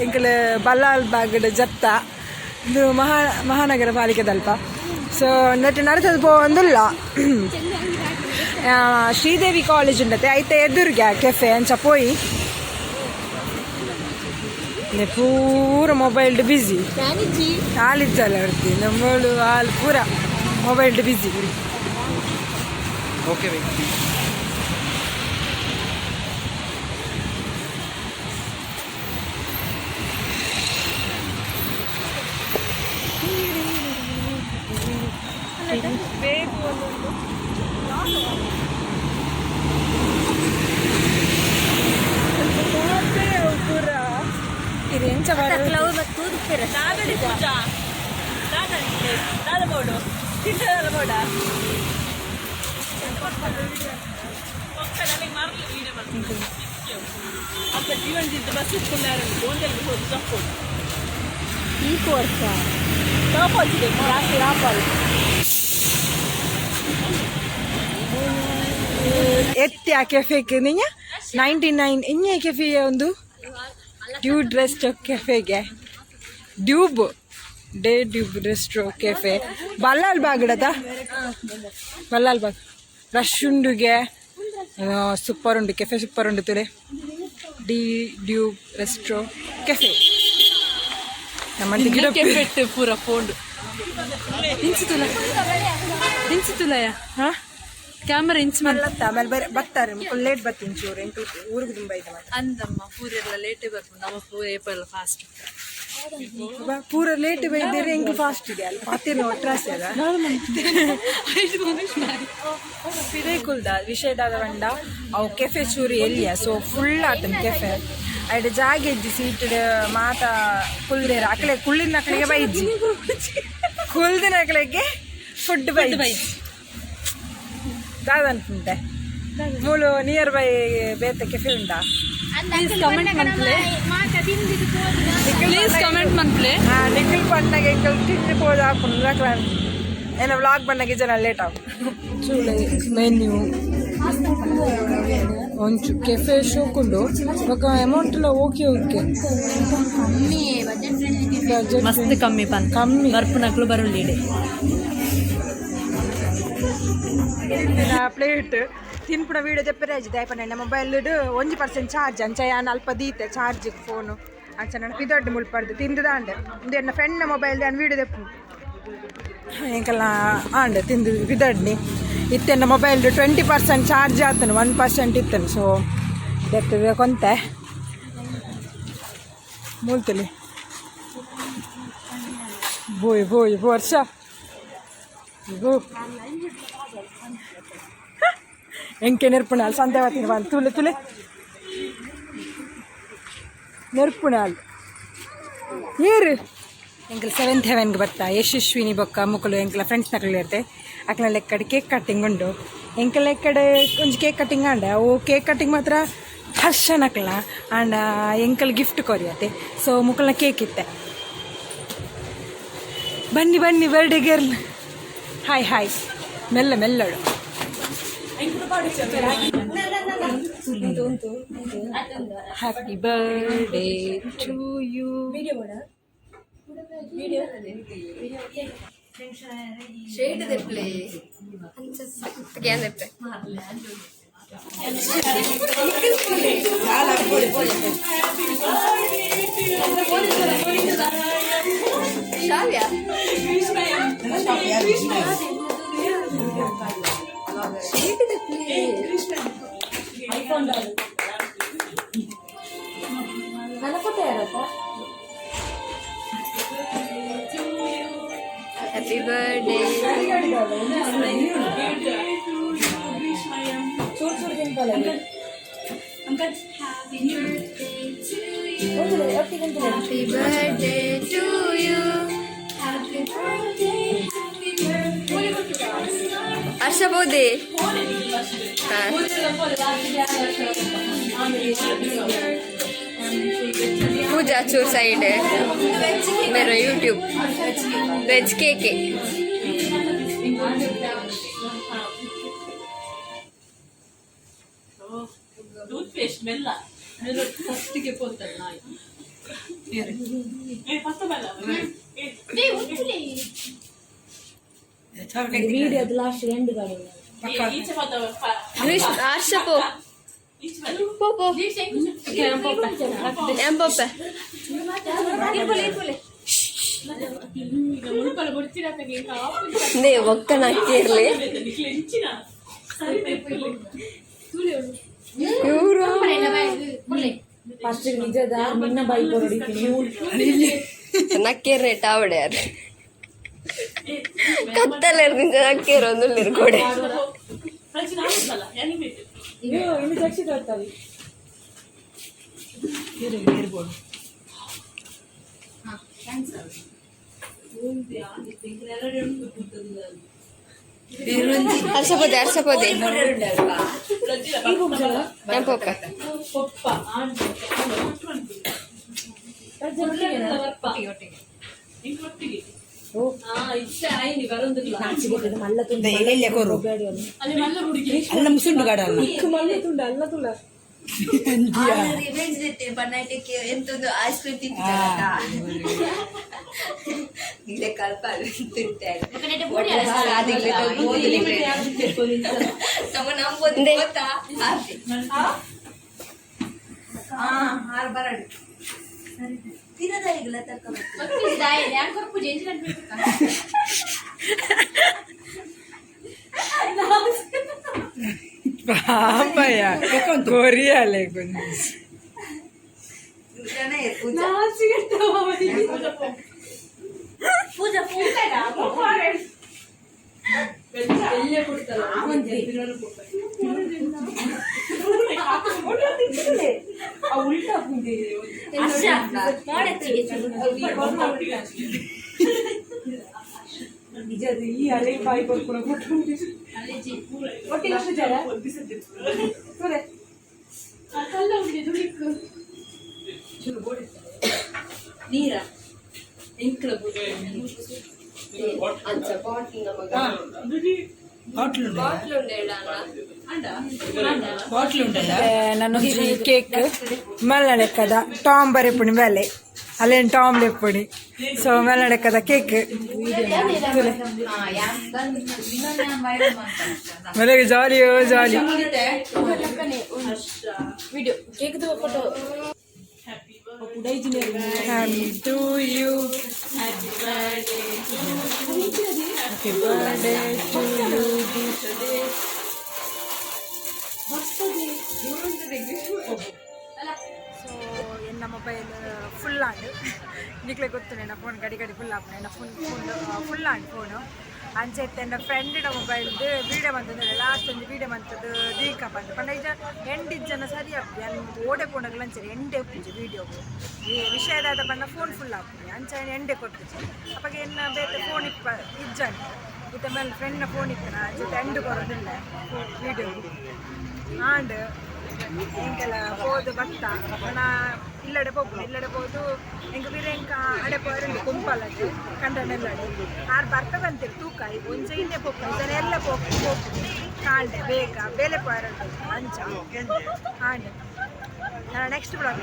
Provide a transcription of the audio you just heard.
ಎಂಕಲ್ ಬಲ್ಲಾಲ್ ಬಾಗಡ್ ಜತ್ತ ಇದು ಮಹಾನಗರ ಪಾಲಿಕೆದಲ್ಪ. ಸೊ ನೆಟ್ ನಡತದ ಪೋವೊಂದುಲ್ಲ. ಶ್ರೀದೇವಿ ಕಾಲೇಜ್ ಉಂಡತೆ, ಐತೆ ಎದುರಿಗೆ ಕೆಫೆ ಅಂಚ ಪೋಯಿ. ಪೂರ ಮೊಬೈಲ್ ಬಿಸಿ ಆಲಿಜ್ಜಲ್ಲ ಬರ್ತಿ ನಮ್ಮಳು ಹಾಲು ಪೂರ ಮೊಬೈಲ್ ಬಿಸಿ. ಓಕೆ. ಪೂರ ಇದು ಎಂಚ? ಪೂಜಾ ದಾದ ಬೋಡು ತಿಂದದ ಬೋಡ. ಅಪ್ಪ ಜೀವನ ಜಿದ್ದ ಬಸ್ ಇಟ್ಕೊಂಡಾರ ಗೋಂದಲ್ಲಿ ಹೋದು ತಕ್ಕೊಡು. ಈ ವರ್ಷ ಟಾಪ್ ರಾಪಾಲ್ ಎತ್ತಿ ಆ ಕೆಫೆಗೆ ನಿಂಗೆ 99 ಇಂಜೆ ಕೆಫೆ ಒಂದು dude resto ಕೆಫೆಗೆ, tube day tube restro cafe, Ballal ಬಾಗಡದ Ballal Bagh. Rush ಉಂಡುಗೆ, super ಉಂಡು ಕೆಫೆ, ಸೂಪರ್ ಉಂಡು ತುಲೆ. ಡಿ ಡ್ಯೂಬ್ ರೆಸ್ಟ್ರೋ ಕೆಫೆ ನಮ್ಮ ಗಿಡ. ಕೆಫೆಟ್ ಪೂರ ಫೋಂಡು ಇಂಚುತುಲ ಇಂಚುತುಲಯ. ಹಾ. Camera inch. ಮಲ್ಲತ್ತ ಆಮೇಲೆ ಬೇರೆ ಬರ್ತಾರೆ, ಲೇಟ್ ಬರ್ತೀನಿ ಚೂರು. ಎಂಕಲ್ ಊರಿಗೆ ತುಂಬ ಇದೆ ಮತ್ತೆ. ಅಂದಮ್ಮ, ಪೂರ ಎಲ್ಲ ಲೇಟೇ ಬರ್ಬೋದು, ನಮ್ಮ ಪೂರ ಏಪಲ್ಲ ಫಾಸ್ಟ್. ಪೂರ ಲೇಟ್ ಬೈದೇರೆ, ಎಂಕಲ್ ಫಾಸ್ಟ್ ಇದೆ ಅಲ್ಲಿ ಪಾತಿರ್ನ ಒಟ್ರಾಸಿ ಅದ ಪಿದೈ ಕುಲ್ದ ವಿಷಯದಾದ ಬಂಡ ಅವು ಕೆಫೆ ಚೂರು ಎಲ್ಲಿಯ. ಸೊ ಫುಲ್ ಆತನ ಕೆಫೆ, ಐಡ್ ಜಾಗೆ ಇಜ್ಜಿ ಸೀಟ್ ಮಾತ ಕುಲ್ದೇರ. ಅಕಲೆ ಕುಳ್ಳಿನ ಅಕಲೆಗೆ ಬೈಜಿ, ಕುಲ್ದಿನ ಅಕಲೆಗೆ ಫುಡ್ ಬೈಜಿ. ದಾದ ಅನ್ಪುಂಟೆ ಮೂಲು ನಿಯರ್ ಬೈ ಬೇತೆ ಕೆಫೆ ಉಂಟಾ? ಪ್ಲೀಸ್ ಕಮೆಂಟ್ ಮನ್ಪ್ಲೆ, ಪ್ಲೀಸ್ ಕಮೆಂಟ್ ಮನ್ಪ್ಲೆ. ಹಾ, ನಿಖಿಲ್ ಪಣ್ಣಗೆ ಎಂಕಲ್ ತಿಂದು ಪೋದು ಹಾಕೊಂಡು ಏನ ವ್ಲಾಗ್ ಬಣ್ಣಗೆ ಜನ ಲೇಟ್ ಆವು. ಚೂಳೆ ಮೆನ್ಯು ಒಂಚು ಕೆಫೆ ಶೋಕುಂಡು ಬೊಕ ಅಮೌಂಟ್ ಎಲ್ಲ ಓಕೆ ಓಕೆ. ಮಸ್ತ್ ಕಮ್ಮಿ ಪನ್. ಕಮ್ಮಿ. ಬರ್ಪುನಕ್ಲು ಬರುಳ್ಳಿಡೆ. ಪ್ಲೇಟ್ ತಿನ್ಪುಣ ವೀಡಿಯೋ ತೆಪ್ಪರೆ ಆಜಿ ದಾಯಪ ನನ್ನ ಮೊಬೈಲ್ 1% ಚಾರ್ಜ್. ಅಂಚ ಯಾನ್ ಅಲ್ಪ ದೀತೆ ಚಾರ್ಜ್ ಫೋನು. ಅಂಚ ನನ್ನ ಪಿದೊಡ್ಡು ಮುಲ್ಪಡ್ದು ತಿಂದುದಾಂಡೆ. ಇಂದು ಎನ್ನ ಫ್ರೆಂಡ್ನ ಮೊಬೈಲ್ ಯಾನ್ ವೀಡಿಯೋ ದೆಪ್ಪು ಎಂಕಲ್ನ ಆಂಡ್ ತಿಂದು ಪಿದಡ್ನಿ. ಇತ್ತೆನ್ನ ಮೊಬೈಲ್ 20% ಚಾರ್ಜ್ ಆತನು, 1% ಇತ್ತನು. ಸೊ ದೆತ್ತದ ಕೊಂತೆ ಮೂಲ್ತಲಿ. ಬೋಯ್ ಬೋಯ್ ಬೋ ವರ್ಷ ಬೋ ಎಂಕೆ ನೆರ್ಪುಣಾಲ್ ಸಂತೆವತಿನ ಬಂದು ತುಲೆ ತುಲೆ ನೆರ್ಪುಣಾಲ್ ಏರು. ಎಂಕಲ್ ಸೆವೆಂತ್ ಹೆವೆನ್ಗೆ ಬರ್ತಾ ಯಶಸ್ವಿನಿ ಬೊಕ್ಕ ಮುಕುಲು ಎಂಕಲ ಫ್ರೆಂಡ್ಸ್ ನಕಲು ಇರ್ತೆ. ಅಕ್ಲ ಲೆಕ್ಕಡೆ ಕೇಕ್ ಕಟ್ಟಿಂಗ್ ಉಂಡು. ಎಂಕಲ್ ಲೆಕ್ಕಡೆ ಒಂಜಿ ಕೇಕ್ ಕಟ್ಟಿಂಗ್ ಆಂಡ, ಅವು ಕೇಕ್ ಕಟ್ಟಿಂಗ್ ಮಾತ್ರ ಹರ್ಷ ನಕಲ ಆಂಡ ಎಂಕಲ್ ಗಿಫ್ಟ್ ಕೊರಿಯತೆ. ಸೊ ಮುಕಲ್ನ ಕೇಕ್ ಇತ್ತೆ. ಬನ್ನಿ ಬನ್ನಿ ಬರ್ಡೇ ಗರ್ಲ್, ಹಾಯ್ ಹಾಯ್. ಮೆಲ್ಲ ಮೆಲ್ಲಡು. Happy birthday to you. Shade ದೆಪ್ಲೆ ದೆಪ್ಪೆ. ಶ್ರಾವ್ಯ. ಶೇಡ್ ದೆಪ್ಲೆ. Happy birthday. ಚೂರು ಚೂರು ತಿನ್ಪಲ್ಲ. Happy birthday to you. Happy birthday, happy birthday. Harsha ಬೋದೆ. ಪೂಜಾ ಚೂರ್ ಸೈಡ್ ಮೇರ ಯೂಟ್ಯೂಬ್ ವೆಜ್ ಕೇಕೆ. ಟೂತ್ ಪೇಸ್ಟ್ ಮೆಲ್ಲ ಫಸ್ಟಿಗೆ ಪೋತಲ್ಲ ನಾಯಿ. ಹರ್ಷ ಪೋ ಪೋ ಪೋ ಏನ್ ಪೋಪೆ. ನೇ ಒಕ್ಕ ನಕ್ಕೇರ್ಲಿ ಇವರು. ನಕ್ಕೇರ್ ಟಾವಡೆ ಯಾರು ಕತ್ತಲೆರ್ದಿಂಚ ನಕ್ಕೇರ್ ಒಂದುಳ್ಳಿರು ಕೊಡೆ. ಹರ್ಷಪತಿ ಹರ್ಷಪತಿ ಏನ್ ಪೋಪೆ. ಅಲ್ಲ ಮುಸುಂಡು ಗಾಡಲ್ಲ. ರಿವೆಂಜ್ ಎಂತೊಂದು ಐಸ್ ಕ್ರೀಮ್ ತಿಂತಿದ್ದಾರಲ್ಲ, ಇಲ್ಲೇ ಕಲ್ಪ ತಿಂತಾರೆ. ತಮ್ಮ ನಂಬೋದು ಗೊತ್ತಾ? ತಿನ್ನದಾರಿಗೆಲ್ಲ ತರ್ಕ. ಪಾಪಯ್ಯ ಕೊರಿಯಲೆ. ಪೂಜಾ ಪೂಜಾ. ಅಂಚ ಬಾಟ್ಲ್ ನಮಗ. ಬಾಟ್ಲ್. ಬಾಟ್ಲ್ ಉಂಡೇಳ. ಬಾಟ್ಲ್ ಉಂಟಲ್ಲ. ನನ್ನೊಂಜಿ ಕೇಕ್ ಮಲ್ಲ ಲೆಕ್ಕದ ಟಾಮ್ ಬರೆಪುಣಿ ಬೇಲೆ ಅಲ್ಲೇನು ಟಾಮ್ ಲೆಪ್ಪುಣಿ. ಸೊ ಮಲ್ಲ ಲೆಕ್ಕದ ಕೇಕ್ ಮನೆಗೆ ಜಾಲಿ ಜಾಲಿ. Happy to you. Happy birthday to you. So ಎನ್ನ ಮೊಬೈಲ್ ಫುಲ್ ಆಂಡ್. ನಿಕ್ಲೆ ಗೊತ್ತು, ನನ್ನ ಫೋನ್ ಗಡಿ ಗಡಿ ಫುಲ್ ಆಪುಂಡು. ಎನ್ನ ಫುಲ್ ಫುಲ್ ಫುಲ್ ಆಂಡ್ ಫೋನು. ಅಂಚೆ ಇತ್ತೆ ಎನ್ನ ಫ್ರೆಂಡಿನ ಮೊಬೈಲ್ದು ವೀಡಿಯೋ ಮಂತಂದ್ರೆ ಲಾಸ್ಟ್ ಒಂಜಿ ವೀಡಿಯೋ ಮಂತದ್ದು ದೀಕ ಪಂದ್ ಪಂಡ ಇಜ ಎಂಡ್ ಜನ ಸರಿ ಆಪುಜಿ. ಅನ್ ಓಡೆ ಪೋಣಗ್ಲ ಅಂಚನೆ ಎಂಡೆ ಉಪ್ಪುಜಿ ವೀಡಿಯೋಗು. ಈ ವಿಷಯದಾದ ಪಂಡ ಫೋನ್ ಫುಲ್ ಆಪುಜಿ. ಅಂಚ ಎಂಡೆ ಕೊರ್ಪುಜಿ. ಅಪಗ ಎನ್ನ ಬೇತೆ ಫೋನ್ ಇಪ್ಪ ಇಜ್ಜಂಡ್. ಇತ್ತೆ ಮೇಲೆ ಫ್ರೆಂಡ್ನ ಫೋನ್ ಇತ್ತನ ಜೊತೆ ಎಂಡ್ ಕೊರೋದಿಲ್ಲ ವೀಡಿಯೋಗು. ಆಂಡ್ ಎಂಕೆಲ ಪೋದು ಬತ್ತ ನಾ ಇಲ್ಲಡೆ ಪೋಪುಂಡು. ಇಲ್ಲಡೆ ಪೋದು ಎಂಕ್ ಪಿರ ಎಂಕ ಅಡೆ ಪೋರುಂಡು ಕುಂಪಲಡ್ ಕಂಡನೆಲ್ಲಡೆ. ಆರ್ ಬರ್ಪ ಬಂತಿರು ತೂಕ ಒಂಜ ಇನ್ನೆ ಪೋಪ ಜನ ಎಲ್ಲ ಪೋಪು ಪೋಪು ಕಾಂಡೆ ಬೇಗ ಬೇಲೆ ಪೋರುಂಡು. ಅಂಚ ಆಂಡ್ ನೆಕ್ಸ್ಟ್ ಬ್ಲಾಗ್.